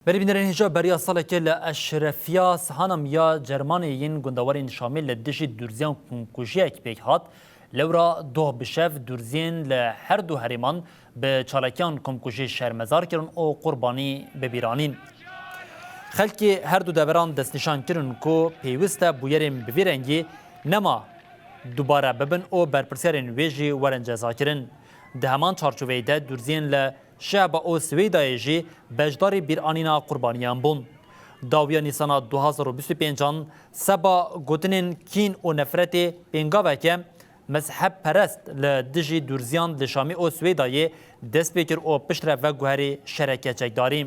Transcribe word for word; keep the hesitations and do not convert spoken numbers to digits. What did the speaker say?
Berî bînerên hêja beriya salekê li Eşrefiya Sihanam ya Cermanê yên gundewarên Şamê li dijî durziyan komkujiyek pêk hat. Lewra doh bi şev durziyên li her du herêman bi çalakiyan komkujî şermezar kirin û qurbanî bi bîr anîn. Xelkê her du deveran destnîşan kirin ku pêwist e bûyerên bi vî rengî nema dubare bibin û berpirsiyarên wê jî werin cezakirin. Di heman çarçoveyê de durziyên li Şehba û Swêdayê jî beşdarî bîranîna qurbaniyan bûn. Dawiya Nîsana du hazar û bîst û pêncan seba gotinên kîn û nefretê pêngaveke mezhebperest li dijî durziyan li Şamê û Swêdayê dest pê kir û piştre veguherî şereke çekdarî.